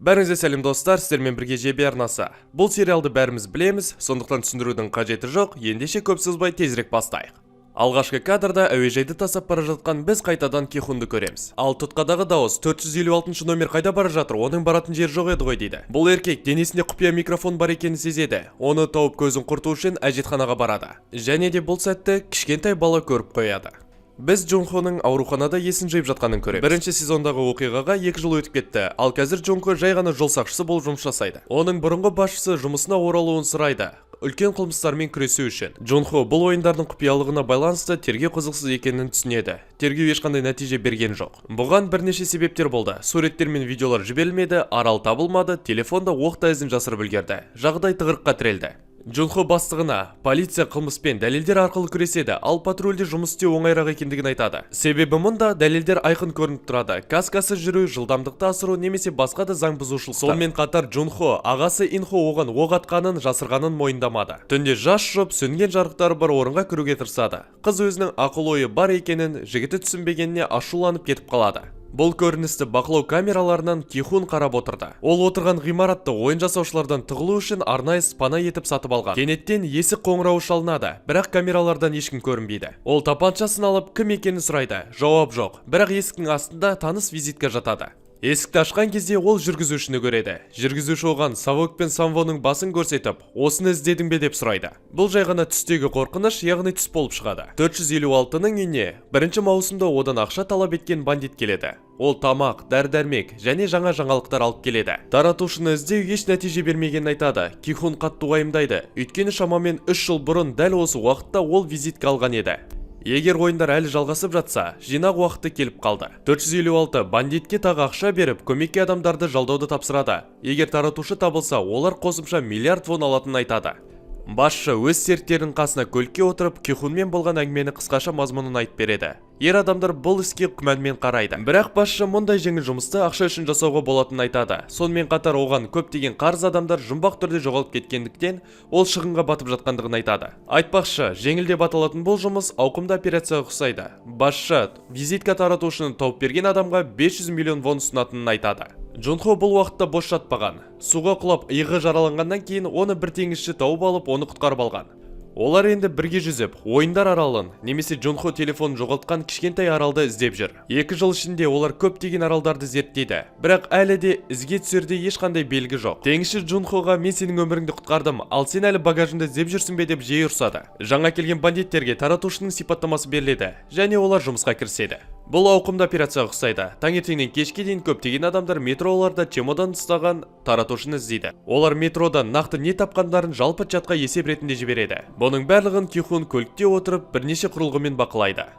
Бәріңізге сәлем, достар! Сіздермен бірге Жебе арнасы. Бұл сериалды бәріміз білеміз, сондықтан түсіндірудің қажеті жоқ. Ендеше көп созбай, тезірек бастайық. Алғашқы кадрда әуежайды тастап бара жатқан біз қайтадан Кихунды көреміз. Ал тұтқадағы дауыс: «456 номер қайда бара жатыр? Оның баратын жері жоқ еді ғой», – дейді. Бұл еркек денесінде құпия микрофон бар екенін сезеді. Оны тауып, көзін құрту үшін әжетханаға барады. Және де бұл сәтті кішкентай бала көріп қояды. Біз Джунхоның ауруханада есін жиып жатқанын көреміз. Бірінші сезондағы оқиғаға 2 жыл өтіп кетті. Ал қазір Джунхо жай ғана жол сақшысы болып жұмыс жасайды. Оның бұрынғы басшысы жұмысына оралуын сұрайды үлкен қылмыстармен күресу үшін. Джунхо бұл ойындардың құпиялығына байланысты тергеу қызықсыз екенін түсінеді. Тергеу ешқандай нәтиже берген жоқ. Бұған бірнеше себептер болды: суреттер мен видеолар жіберілмеді, арал табылмады, телефонда оқ ізін жасырып үлгерді. Жағдай тығырыққа тірелді. Джунхо бастығына полиция қылмыспен дәлелдер арқылы күреседі, ал патрульде жұмыс істеу оңайырақ екендігін айтады. Себебі мұнда дәлелдер айқын көрініп тұрады: каскасыз жүру, жылдамдықты асыру немесе басқа да заң бұзушылықтар. Сонымен қатар Джунхо ағасы Инхо оған оқ атқанын жасырғанын мойындамады. Түнде жас жұп сөнген жарықтары бар орынға кіруге тырысады. Қыз өзінің ақыл ойы бар екенін жігіті түсінбегеніне ашуланып кетіп қалады. Бұл көріністі бақылау камераларынан Кихун қарап отырды. Ол отырған ғимаратты ойын жасаушылардан тығылу үшін арнайы пана етіп сатып алған. Кенеттен есік қоңырауы шалынады, бірақ камералардан ешкім көрінбейді. Ол тапаншасын алып, кім екенін сұрайды. Жауап жоқ, бірақ есіктің астында таныс визитка жатады. Есікті ашқан кезде ол жүргізушіні көреді. Жүргізуші оған Савок пен Самвоның басын көрсетіп, осыны іздедің бе деп сұрайды. Бұл жай ғана түстегі қорқыныш, яғни түс болып шығады. 456-ның үйіне 1 маусымда одан ақша талап еткен бандит келеді. Ол тамақ, дәрі-дәрмек және жаңа жаңалықтар алып келеді. Таратушыны іздеу еш нәтиже бермегенін айтады. Кихун қатты уайымдайды, өйткені шамамен 3 жыл бұрын дәл осы уақытта ол визитка алған еді. Егер ойындар әлі жалғасып жатса, жинақ уақыты келіп қалды. 456 бандитке тағы ақша беріп, көмекке адамдарды жалдауды тапсырады. Егер таратушы табылса, олар қосымша миллиард вон алатынын айтады. Басшы өз серіктерінің қасына көлікке отырып, Кихунмен болған әңгімені қысқаша мазмұнын айтып береді. Ер адамдар бұл іске күмәнмен қарайды, бірақ басшы мұндай жеңіл жұмысты ақша үшін жасауға болатынын айтады. Сонымен қатар оған көптеген қарыз адамдар жұмбақ түрде жоғалып кеткендіктен, ол шығынға батып жатқандығын айтады. Айтпақшы, жеңіл деп аталатын бұл жұмыс ауқымды операцияға ұқсайды. Басшы визитка таратушыны тауып берген адамға 500 миллион вон ұсынатынын айтады. Джунхо бұл уақытта бос жатпаған. Суға құлап, иығы жараланғаннан кейін оны бір теңізші тауып алып, оны құтқарып алған. Олар енді бірге жүзіп, ойындар аралын немесе Джунхо телефонын жоғалтқан кішкентай аралды іздеп жүр. 2 жыл ішінде олар көптеген аралдарды зерттейді, бірақ әлі де ізге түсердей ешқандай белгі жоқ. Теңізші Джунхоға: «Мен сенің өміріңді құтқардым, ал сен әлі багажыңды іздеп жүрсің бе?» – деп жиі ұрсады. Жаңа келген бандиттерге таратушының сипаттамасы беріледі және олар жұмысқа кіріседі. Бұл ауқымды операцияға ұқсайды. Таңертеңнен кешке дейін көптеген адамдар метроларда чемодан ұстаған таратушыны іздейді. Олар метродан нақты не тапқандарын жалпы чатқа есеп ретінде жібереді. Бұның барлығын Кихун көлікте отырып, бірнеше құрылғымен бақылайды.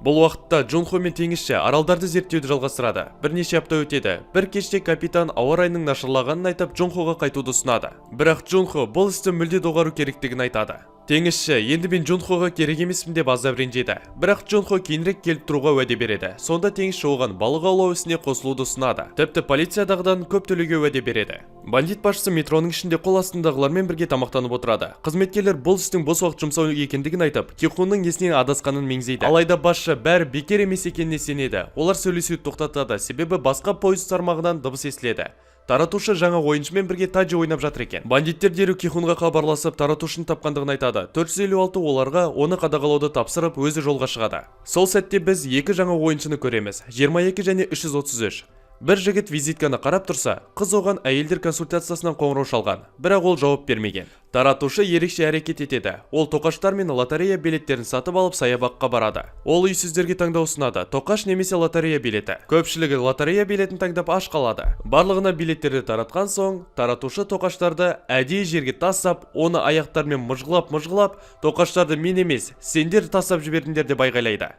Бұл уақытта Джунхо мен теңізші аралдарды зерттеуді жалғастырады. Бірнеше апта өтеді. Бір кеште капитан ауа райының нашарлағанын айтып, Джунхоға қайтуды ұсынады. Бірақ Джунхо бұл істі мүлде доғару керектігін айтады. Теңізші енді мен Джунхоға керек емеспін деп аздап ренжиді, бірақ Джунхо кейінірек келіп тұруға уәде береді. Сонда теңізші оған балық аулау ісіне қосылуды ұсынады, тіпті полициядағыдан көп төлеуге уәде береді. Бандит басшысы метроның ішінде қол астындағылармен бірге тамақтанып отырады. Қызметкерлер бұл істің бос уақыт жұмсау екендігін айтып, Кихунның есінен адасқанын меңзейді. Алайда басшы бәрі бекер емес екеніне сенеді. Олар сөйлесуді тоқтатады, себебі басқа пойыз тармағынан дыбыс естіледі. Таратушы жаңа ойыншымен бірге таджи ойнап жатыр екен. Бандиттер дереу Кихунға хабарласып, таратушыны тапқандығын айтады. 456 оларға оны қадағалауды тапсырып, өзі жолға шығады. Сол сәтте біз екі жаңа ойыншыны көреміз: 22 және 333. Бір жігіт визитканы қарап тұрса, қыз оған әйелдер консультациясынан қоңырау шалған, бірақ ол жауап бермеген. Таратушы ерекше әрекет етеді. Ол тоқаштар мен лотерея билеттерін сатып алып, саябаққа барады. Ол үйсіздерге таңдау ұсынады: тоқаш немесе лотерея билеті. Көпшілігі лотерея билетін таңдап, аш қалады. Барлығына билеттерді таратқан соң, таратушы тоқаштарды әдейі жерге тастап, оны аяқтарымен мыжғылап мыжғылап «Тоқаштарды мен емес, сендер тастап жібердіңдер» деп айғайлайды.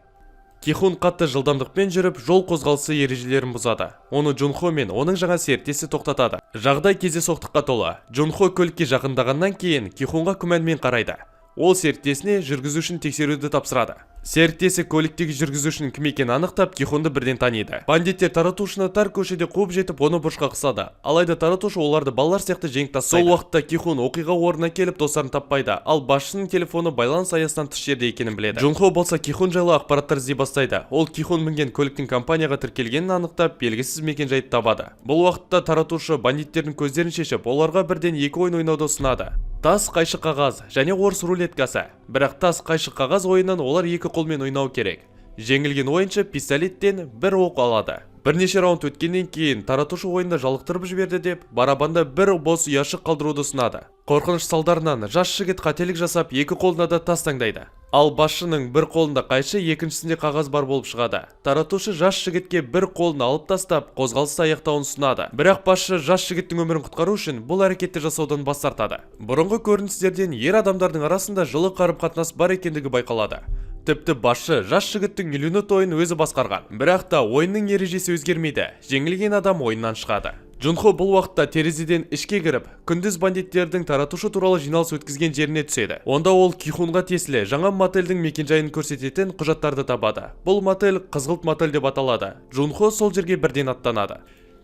Кихун қатты жылдамдықпен жүріп, жол қозғалысы ережелерін бұзады. Оны Джунхо мен оның жаңа серіктесі тоқтатады. Жағдай кездейсоқтыққа толы. Джунхо көлікке жақындағаннан кейін Кихунға күмәнмен қарайды. Ол серіктесіне жүргізушіні тексеруді тапсырады. Серіктесі көліктегі жүргізушінің кім екенін анықтап, Кихунды бірден таниды. Бандиттер таратушыны тар көшеде қуып жетіп, оны бұрышқа қысады. Алайда таратушы оларды балалар сияқты жеңіп тастайды. Сол уақытта Кихун оқиға орнына келіп, достарын таппайды, ал басшысының телефоны байланыс аясынан тыс жерде екенін біледі. Джунхо болса Кихун жайлы ақпараттар іздей бастайды. Ол Кихун мінген көліктің компанияға тіркелгенін анықтап, белгісіз мекен-жайды табады. Бұл уақытта таратушы бандиттердің көздерін шешіп, оларға бірден екі ойын ойнауды ұсынады: тас, қайшы, қағаз және орыс рулеткасы. Бірақ тас, қайшы, қағаз ойынын олар екі қолмен ойнау керек. Жеңілген ойыншы пистолеттен бір оқ алады. Бірнеше раунд өткеннен кейін таратушы ойында жалықтырып жіберді деп, барабанда бір бос ұяшық қалдыруды ұсынады. Қорқыныш салдарынан жас жігіт қателік жасап, екі қолына да тас таңдайды. Ал басшының бір қолында қайшы, екіншісінде қағаз бар болып шығады. Таратушы жас жігітке бір қолын алып тастап, қозғалысты аяқтауын ұсынады. Бірақ басшы жас жігіттің өмірін құтқару үшін бұл әрекетті жасаудан бас тартады. Бұрынғы көріністерден ер адамдардың арасында жылы қарым-қатынас бар екендігі байқалады. Тіпті басшы жас жігіттің үйлену тойын өзі басқарған. Бірақ та ойынның ережесі өзгермейді: жеңілген адам ойыннан шығады. Джунхо бұл уақытта терезеден ішке кіріп, күндіз бандиттердің таратушы туралы жиналыс өткізген жеріне түседі. Онда ол Кихунға тиесілі жаңа мотельдің мекенжайын көрсететін құжаттарды табады. Бұл мотель Қызғылт мотель деп аталады. Джунхо сол жерге бірден аттанады.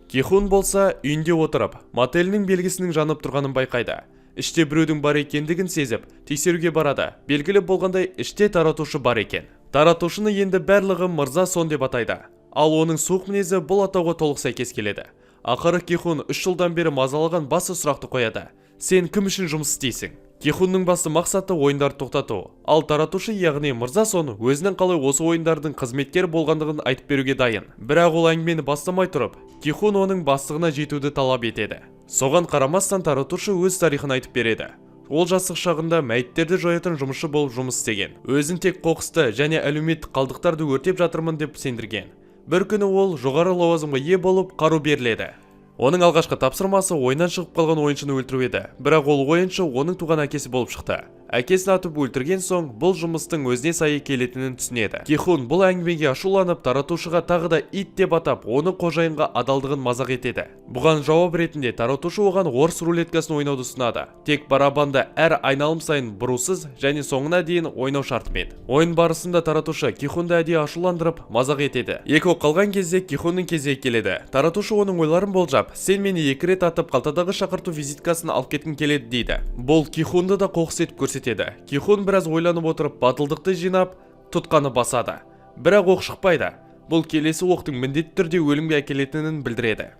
Кихун болса үйінде отырып, мотелінің белгісінің жанып тұрғанын байқайды. Іште біреудің бар екендігін сезіп, тексеруге барады. Белгілі болғандай, іште таратушы бар екен. Таратушыны енді барлығы мырза Сон деп атайды. Ал оның суық мінезі бұл атауға толық сәйкес келеді. Ақыры Кихун 3 жылдан бері мазалаған басты сұрақты қояды: «Сен кім үшін жұмыс істейсің?» Кихунның басты мақсаты – ойындарды тоқтату. Ал таратушы, яғни мырза Сон, өзінің қалай осы ойындардың қызметкері болғандығын айтып беруге дайын. Бірақ ол әңгімені бастамай тұрып, Кихун оның бастығына жетуді талап етеді. Соған қарамастан таратушы өз тарихын айтып береді. Ол жастық шағында мәйіттерді жоятын жұмысшы болып жұмыс істеген. Өзін тек қоқысты және әлеуметтік қалдықтарды өртеп жатырмын деп сендірген. Бір күні ол жоғары лауазымға ие болып, қару беріледі. Оның алғашқы тапсырмасы ойыннан шығып қалған ойыншыны өлтіру еді. Бірақ ол ойыншы оның туған әкесі болып шықты. Әкесін атып өлтірген соң, бұл жұмыстың өзіне сай келетінін түсінеді. Кихун бұл әңгімеге ашуланып, таратушыға тағы да ит деп атап, оны қожайынға адалдығын мазақ етеді. Бұған жауап ретінде таратушы оған орыс рулеткасын ойнауды ұсынады. Тек барабанды әр айналым сайын бұрусыз және соңына дейін ойнау шартымен. Ойын барысында таратушы Кихунды әдейі ашуландырып, мазақ етеді. Екі оқ қалған кезде Кихунның кезегі келеді. Таратушы оның ойларын болжап, «Сен мені екі рет атып, қалтадағы шақырту визиткасын алып кеткің келеді», – дейді. Бұл Кихунды да қоқыс етіп көрсетеді. Кихун біраз ойланып отырып, батылдықты жинап, тұтқаны басады. Бірақ оқ шықпайды. Бұл келесі оқтың міндетті түрде өлімге әкелетінін білдіреді.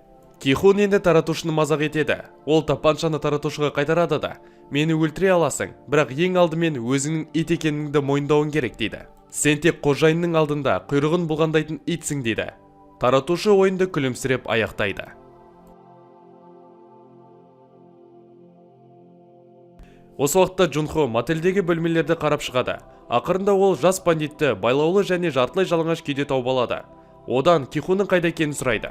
Кихун енді таратушыны мазақ етеді. Ол тапаншаны таратушыға қайтарады да, «Мені өлтіре аласың, бірақ ең алдымен өзіңнің ит екеніңді мойындауың керек», – дейді. «Сен тек қожайынның алдында құйрығын бұлғандайтын итсің», – дейді. Таратушы ойынды күлімсіреп аяқтайды. Осы уақытта Джунхо мотельдегі бөлмелерді қарап шығады. Ақырында ол жас бандитті байлаулы және жартылай жалаңаш күйде тауып алады. Одан Кихунның қайда екенін сұрайды.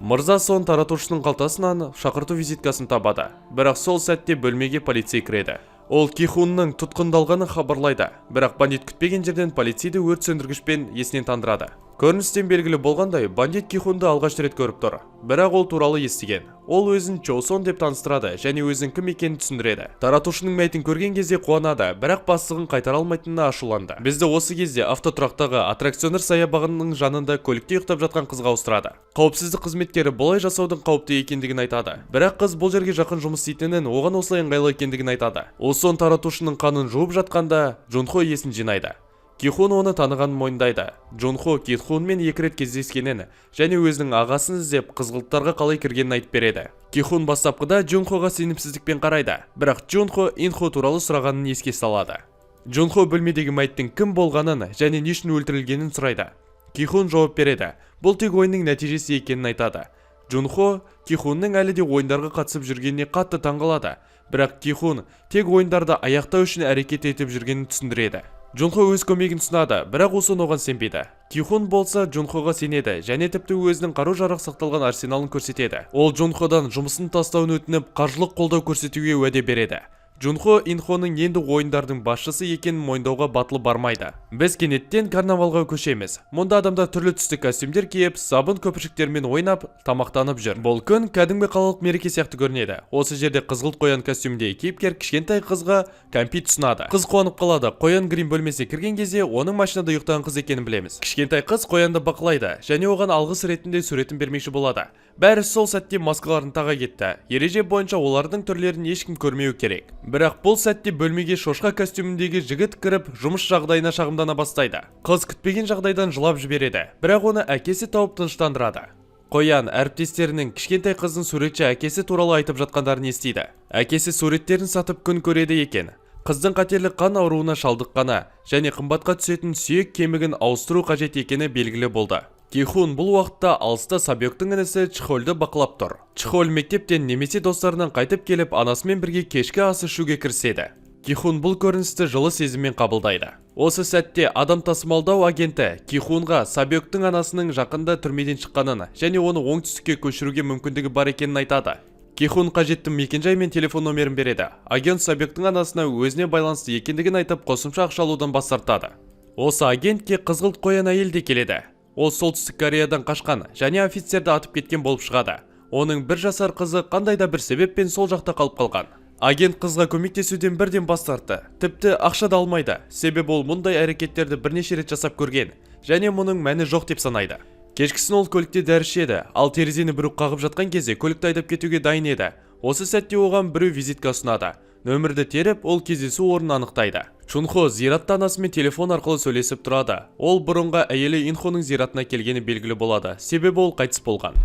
Мырза Сон таратушының қалтасынан шақырту визиткасын табады. Бірақ сол сәтте бөлмеге полицей кіреді. Ол Кихунның тұтқындалғанын хабарлайды. Бірақ бандит күтпеген жерден полицейді өрт сөндіргішпен есінен тандырады. Көріністен белгілі болғандай, бандит Кихунды алғаш рет көріп тұр. Бірақ ол туралы естіген. Ол өзін Чоусон деп таныстырады және өзінің кім екенін түсіндіреді. Таратушының мәйітін көрген кезде қуанады, бірақ бастығын қайтара алмайтынына ашуланды. Бізді осы кезде автотұрақтағы аттракциондар саябағының жанында көлікте ұйықтап жатқан қызға ауыстырады. Қауіпсіздік қызметкері бұлай жасаудың қауіпті екендігін айтады. Бірақ қыз бұл жерге жақын жұмыс істейтінін, оған осылай ыңғайлы екендігін айтады. Осон таратушының қанын жуып жатқанда Джунхо есін жинайды. Кихун оны танығанын мойындайды. Джунхо Кихунмен екі рет кездескенін және өзінің ағасын іздеп қызғылттарға қалай кіргенін айтып береді. Кихун бастапқыда Джунхоға сенімсіздікпен қарайды, бірақ Джунхо Инхо туралы сұрағанын еске салады. Джунхо бөлмедегі мәйіттің кім болғанын және не үшін өлтірілгенін сұрайды. Кихун жауап береді. Бұл тек ойынның нәтижесі екенін айтады. Джунхо Кихунның әлі де ойындарға қатысып жүргеніне қатты таңғалады. Бірақ Кихун тек ойындарды аяқтау үшін әрекет етіп жүргенін түсіндіреді. Джунхо өз көмегін ұсынады, бірақ Усон оған сенбейді. Кихун болса Джунхоға сенеді және тіпті өзінің қару-жарақ сақталған арсеналын көрсетеді. Ол Джунходан жұмысын тастауын өтініп, қаржылық қолдау көрсетуге уәде береді. Джунхо Инхоның енді ойындардың басшысы екенін мойындауға батылы бармайды. Біз кенеттен карнавалға көшеміз. Мұнда адамдар түрлі түсті костюмдер киіп, сабын көпіршіктермен ойнап, тамақтанып жүр. Бұл күн кәдімгі қалалық мереке сияқты көрінеді. Осы жерде қызғылт қоян костюміндегі кейіпкер кішкентай қызға кәмпит ұсынады. Қыз қуанып қалады. Қоян грим бөлмесіне кірген кезде оның машинада ұйықтаған қыз екенін білеміз. Кішкентай қыз қоянды бақылайды және оған алғыс ретінде суретін бермекші болады. Бәрі сол сәтте маскаларын таға кетті. Ереже бойынша олардың түрлерін ешкім көрмеуі керек. Бірақ бұл сәтте бөлмеге шошқа костюміндегі жігіт кіріп, жұмыс жағдайына шағымдана бастайды. Қыз күтпеген жағдайдан жылап жібереді, бірақ оны әкесі тауып тыныштандырады. Қоян әріптестерінің кішкентай қыздың суретші әкесі туралы айтып жатқандарын естиді. Әкесі суреттерін сатып күн көреді екен. Қыздың қатерлі қан ауруына шалдыққаны және қымбатқа түсетін сүйек кемігін ауыстыру қажет екені белгілі болды. Кихун бұл уақытта алыста Сабёктің інісі Чхольді бақылап тұр. Чхоль мектептен немесе достарынан қайтып келіп, анасымен бірге кешкі ас ішуге кіріседі. Кихун бұл көріністі жылы сезіммен қабылдайды. Осы сәтте адам тасымалдау агенті Кихунға Сабёктің анасының жақында түрмеден шыққанын және оны оңтүстікке көшіруге мүмкіндігі бар екенін айтады. Кихун қажетті мекенжай мен телефон номерін береді. Агент Сабёктің анасына өзіне байланысты екендігін айтып, қосымша ақша алудан бас тартады. Осы агентке қызғылт қоян әйел де келеді. Ол Солтүстік Кореядан қашқан және офицерді атып кеткен болып шығады. Оның 1 жасар қызы қандай да бір себеппен сол жақта қалып қалған. Агент қызға көмектесуден бірден бас тартты. Тіпті ақша да алмайды. Себебі ол мұндай әрекеттерді бірнеше рет жасап көрген және мұның мәні жоқ деп санайды. Кешкісін ол көлікте дәрі ішеді, ал терезені біреу қағып жатқан кезде көлікті айдап кетуге дайын еді. Осы сәтте оған біреу визитка ұсынады. Нөмірді теріп, ол кездесу орнын анықтайды. Чунхо зиратта анасымен телефон арқылы сөйлесіп тұрады. Ол бұрынғы әйелі Инхоның зиратына келгені белгілі болады, себебі ол қайтыс болған.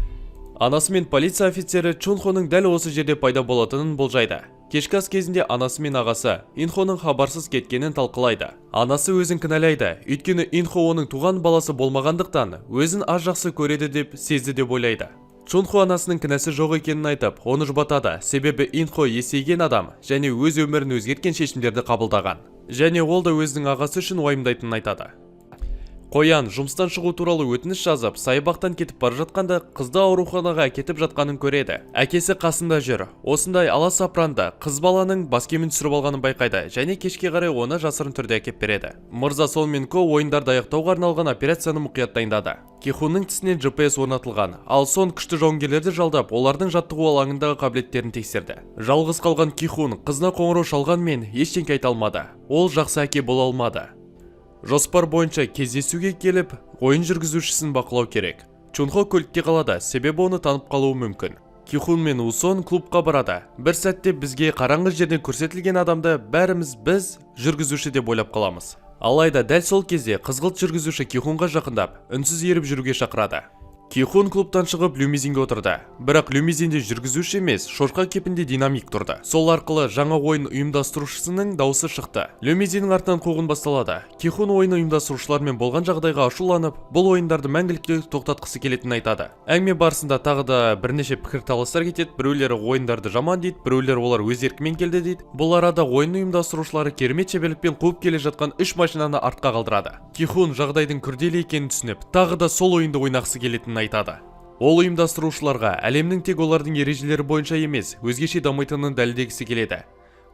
Анасы мен полиция офицері Чунхоның дәл осы жерде пайда болатынын болжайды. Кешкі ас кезінде анасы мен ағасы Инхоның хабарсыз кеткенін талқылайды. Анасы өзін кінәлайды, өйткені Инхо оның туған баласы болмағандықтан, өзін аз жақсы көреді деп сезді деп ойлайды. Чунхо анасының кінәсі жоқ екенін айтып, оны жұбатады, себебі Инхо есейген адам және өз өмірін өзгерткен шешімдерді қабылдаған. Және ол да өзінің ағасы үшін уайымдайтынын айтады. Қоян жұмыстан шығу туралы өтініш жазып, саябақтан кетіп бара жатқанда қызды ауруханаға әкетіп жатқанын көреді. Әкесі қасында жүр. Осындай аласапыранда қыз баланың бас киімін түсіріп алғанын байқайды және кешке қарай оны жасырын түрде әкеп береді. Мырза Сон мен Ко ойындарды аяқтауға арналған операцияны мұқият дайындады. Кихунның тісінен GPS орнатылған, ал Сон күшті жауынгерлерді жалдап, олардың жаттығу алаңындағы қабілеттерін тексерді. Жалғыз қалған Кихун қызына қоңырау шалғанмен ештеңке айта алмады. Ол жақсы әке бола алмады. Жоспар бойынша кездесуге келіп, ойын жүргізушісін бақылау керек. Чунхо көлікте қалады, себебі оны танып қалуы мүмкін. Кихун мен Усон клубқа барады. Бір сәтте бізге қараңғы жерден көрсетілген адамды бәріміз біз жүргізуші деп ойлап қаламыз. Алайда дәл сол кезде қызғылт жүргізуші Кихунға жақындап, үнсіз еріп жүруге шақырады. Кихун клубтан шығып, лимузинге отырды. Бірақ лимузинде жүргізуші емес, шошқа кейпінде динамик тұрды. Сол арқылы жаңа ойын ұйымдастырушысының дауысы шықты. Лимузиннің артынан қуғын басталады. Кихун ойын ұйымдастырушылармен болған жағдайға ашуланып, бұл ойындарды мәңгілікке тоқтатқысы келетінін айтады. Әңгіме барысында тағы да бірнеше пікірталастар кетеді. Біреулері ойындарды жаман дейді, біреулері олар өз еркімен келді дейді. Бұл арада ойын ұйымдастырушылары керемет шеберлікпен қуып келе жатқан үш машинаны артқа қалдырады. Кихун жағдайдың күрделі екенін түсініп, тағы да сол ойынды ойнағысы келетінін айтады. Ол ұйымдастырушыларға әлемнің тек олардың ережелері бойынша емес, өзгеше дамитынын дәлелдегісі келеді.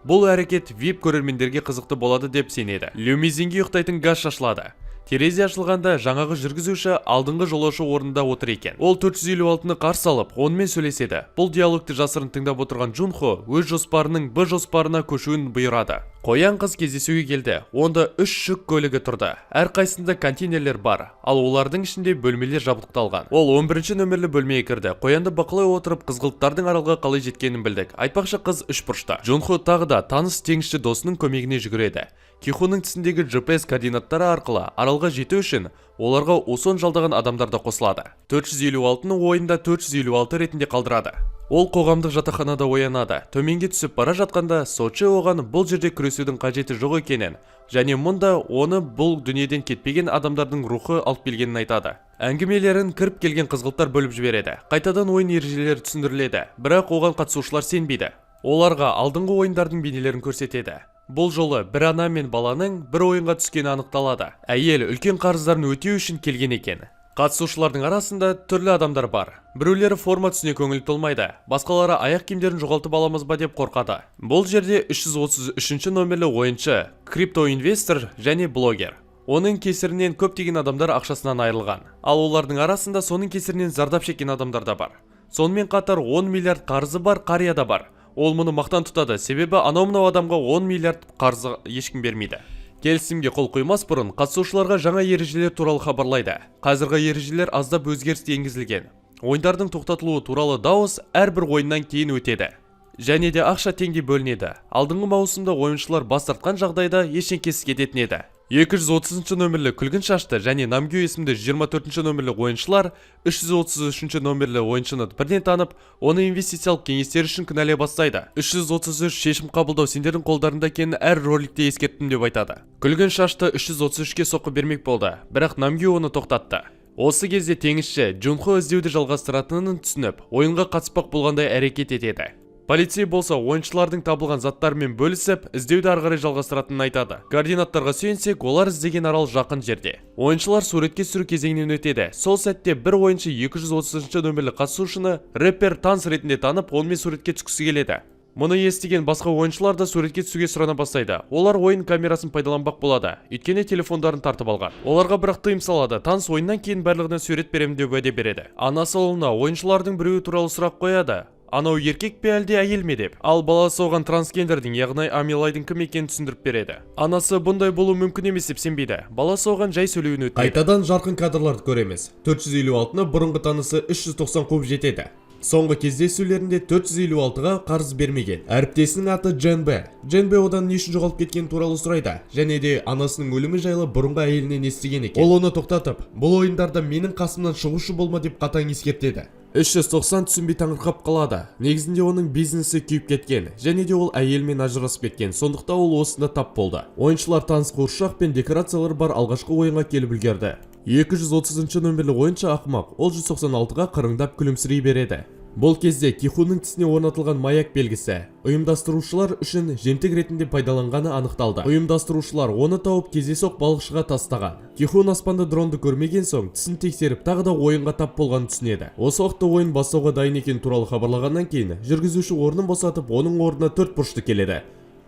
Бұл әрекет VIP көрермендерге қызықты болады деп сенеді. Лимузинге ұйықтайтын газ шашылады. Терезе ашылғанда жаңағы жүргізуші алдыңғы жолаушы орнында отыр екен. Ол 456-ны қарсы алып, онымен сөйлеседі. Бұл диалогты жасырын тыңдап отырған Джунхо өз жоспарының Б жоспарына көшуін бұйырады. Қоян қыз кездесуге келді. Онда үш жүк көлігі тұрды. Әрқайсысында контейнерлер бар, ал олардың ішінде бөлмелер жабдықталған. Ол 11 нөмірлі бөлмеге кірді. Қоянды бақылай отырып, қызғылттардың аралға қалай жеткенін білдік. Айтпақшы, қыз үш бұрышта. Джунхо тағы да таныс теңізші досының көмегіне жүгіреді. Кихунның тісіндегі GPS координаттары арқылы аралға жету үшін оларға Усон жалдаған адамдар да қосылады. 456-ны ойында 456 ретінде қалдырады. Ол қоғамдық жатақханада оянады. Төменге түсіп бара жатқанда Сочи оған бұл жерде күресудің қажеті жоқ екенін және мұнда оны бұл дүниеден кетпеген адамдардың рухы алып келгенін айтады. Әңгімелерін кіріп келген қызғылттар бөліп жібереді. Қайтадан ойын ережелері түсіндіріледі, бірақ оған қатысушылар сенбейді. Оларға алдыңғы ойындардың бейнелерін көрсетеді. Бұл жолы бір ана мен баланың бір ойынға түскені анықталады. Әйел үлкен қарыздарын өтеу үшін келген екен. Қатысушылардың арасында түрлі адамдар бар. Біреулері форма түсіне көңіл толмайды, басқалары аяқ киімдерін жоғалтып аламыз ба деп қорқады. Бұл жерде 333 номерлі ойыншы, криптоинвестор және блогер. Оның кесірінен көптеген адамдар ақшасынан айырылған. Ал олардың арасында соның кесірінен зардап шеккен адамдар да бар. Сонымен қатар 10 миллиард қарызы бар қария да бар. Ол мұны мақтан тұтады, себебі анау-мынау адамға 10 миллиард қарызы ешкім бермейді. Келісімге қол қоймас бұрын қатысушыларға жаңа ережелер туралы хабарлайды. Қазіргі ережелер аздап өзгеріс енгізілген. Ойындардың тоқтатылуы туралы дауыс әрбір ойыннан кейін өтеді. Және де ақша теңдей бөлінеді. Алдыңғы маусымда ойыншылар бас тартқан жағдайда ештеңкесіз кететін еді. 230 нөмірлі күлгін шашты және Намгю есімді 24 нөмірлі ойыншылар 333 нөмірлі ойыншыны бірден танып, оны инвестициялық кеңестер үшін кінәлай бастайды. 333 шешім қабылдау сендердің қолдарында екенін әр роликте ескерттім деп айтады. Күлгін шашты 333-ке соққы бермек болды, бірақ Намгю оны тоқтатты. Осы кезде теңізші Джунхо іздеуді жалғастыратынын түсініп, ойынға қатыспақ болғандай әрекет етеді. Полицей болса, ойыншылардың табылған заттарымен бөлісіп, іздеуді ары қарай жалғастыратынын айтады. Координаттарға сүйенсек, олар іздеген арал жақын жерде. Ойыншылар суретке түсіру кезеңінен өтеді. Сол сәтте бір ойыншы 230 нөмірлі қатысушыны рэпер Танс ретінде танып, онымен суретке түскісі келеді. Мұны естіген басқа ойыншылар да суретке түсуге сұрана бастайды. Олар ойын камерасын пайдаланбақ болады, өйткені телефондарын тартып алған. Оларға бірақ тыйым салады. Танс ойыннан кейін барлығына сурет беремін деп уәде береді. Анасы ұлына ойыншылардың біреуі туралы сұрақ қояды: анау еркек пе, әлде әйел ме деп. Ал баласы оған трансгендердің, яғни Амилайдың кім екенін түсіндіріп береді. Анасы бұндай болуы мүмкін емес деп сенбейді. Баласы оған жай сөйлеуін өтінеді. Қайтадан жарқын кадрларды көреміз. 456-ны бұрынғы танысы 390 қуып жетеді. Соңғы кездесулерінде 456-ға қарыз бермеген. Әріптесінің аты Джен Б. Джен Б одан не үшін жоғалып кеткені туралы сұрайды және де анасының өлімі жайлы бұрынғы әйелінен естіген екен. Ол оны тоқтатып, бұл ойындарда менің қасымнан шығушы болма деп қатаң ескертеді. 390 түсінбей таңырқап қалады. Негізінде оның бизнесі күйіп кеткен және де ол әйелімен ажырасып кеткен, сондықтан ол осында тап болды. Ойыншылар таныс қуыршақ пен декорациялар бар алғашқы ойынға келіп үлгерді. 230 нөмірлі ойыншы ақымақ, ол 196-ға қырыңдап күлімсірей береді. Бұл кезде Кихунның тісіне орнатылған маяк белгісі ұйымдастырушылар үшін жемтік ретінде пайдаланғаны анықталды. Ұйымдастырушылар оны тауып, кездейсоқ балықшыға тастаған. Кихун аспанда дронды көрмеген соң, тісін тексеріп, тағы да ойынға тап болғанын түсінеді. Осы уақытта ойын бастауға дайын екені туралы хабарлағаннан кейін жүргізуші орнын босатып, оның орнына төрт бұрышты келеді.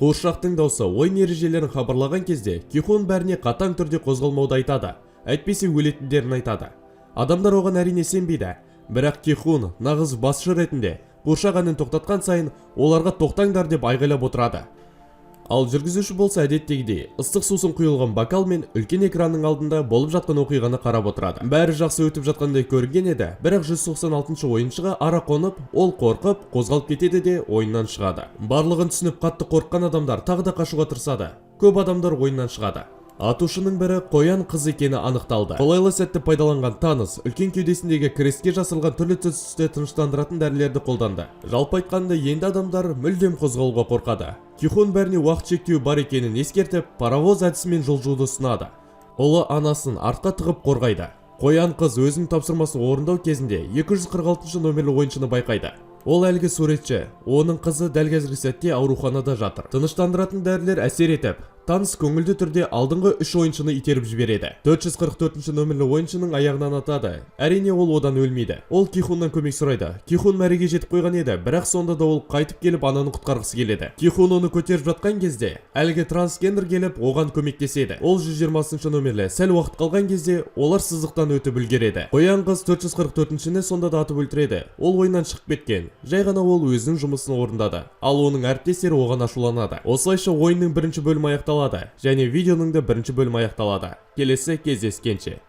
Қуыршақтың даусы ойын ережелерін хабарлаған кезде Кихун бәріне қатаң түрде қозғалмауды айтады, әйтпесе өлетіндерін айтады. Адамдар оған, әрине, сенбейді, бірақ Кихун нағыз басшы ретінде қуыршақ әнін тоқтатқан сайын оларға «тоқтаңдар» деп айғайлап отырады. Ал жүргізуші болса, әдеттегідей ыстық сусын құйылған бокалмен үлкен экранның алдында болып жатқан оқиғаны қарап отырады. Бәрі жақсы өтіп жатқандай көрінген еді, бірақ 196 ойыншыға ара қонып, ол қорқып қозғалып кетеді де, ойыннан шығады. Барлығын түсініп, қатты қорыққан адамдар тағы да қашуға тырысады. Көп адамдар ойыннан шығады. Атушының бірі қоян қыз екені анықталды. Қолайлы сәтті пайдаланған Таныс үлкен кеудесіндегі крестке жасырылған түрлі түсті тыныштандыратын дәрілерді қолданды. Жалпы айтқанда, енді адамдар мүлдем қозғалуға қорқады. Кихун бәріне уақыт шектеуі бар екенін ескертіп, паровоз әдісімен жылжуды ұсынады. Ұлы анасын артқа тығып қорғайды. Қоян қыз өзінің тапсырмасын орындау кезінде 246 номерлі ойыншыны байқайды. Ол әлгі суретші. Оның қызы дәл қазіргі сәтте ауруханада жатыр. Тыныштандыратын дәрілер әсер етіп, Таныс көңілді түрде алдыңғы үш ойыншыны итеріп жібереді. 444 нөмірлі ойыншының аяғынан атады. Әрине, ол одан өлмейді. Ол Кихуннан көмек сұрайды. Кихун мәреге жетіп қойған еді, бірақ сонда да ол қайтып келіп, ананы құтқарғысы келеді. Кихун оны көтеріп жатқан кезде әлгі трансгендер келіп, оған көмектеседі. Ол 120 нөмірлі. Сәл уақыт қалған кезде олар сызықтан өтіп үлгереді. Қоян қыз 444-шіні сонда да атып өлтіреді. Ол ойыннан шығып кеткен. Жай ғана ол өзінің жұмысын орындады. Ал оның әріптестері оған ашуланады. Осылайша ойынның бірінші бөлімі аяқталады және видеоның да бірінші бөлімі аяқталады. Келесі кездескенше.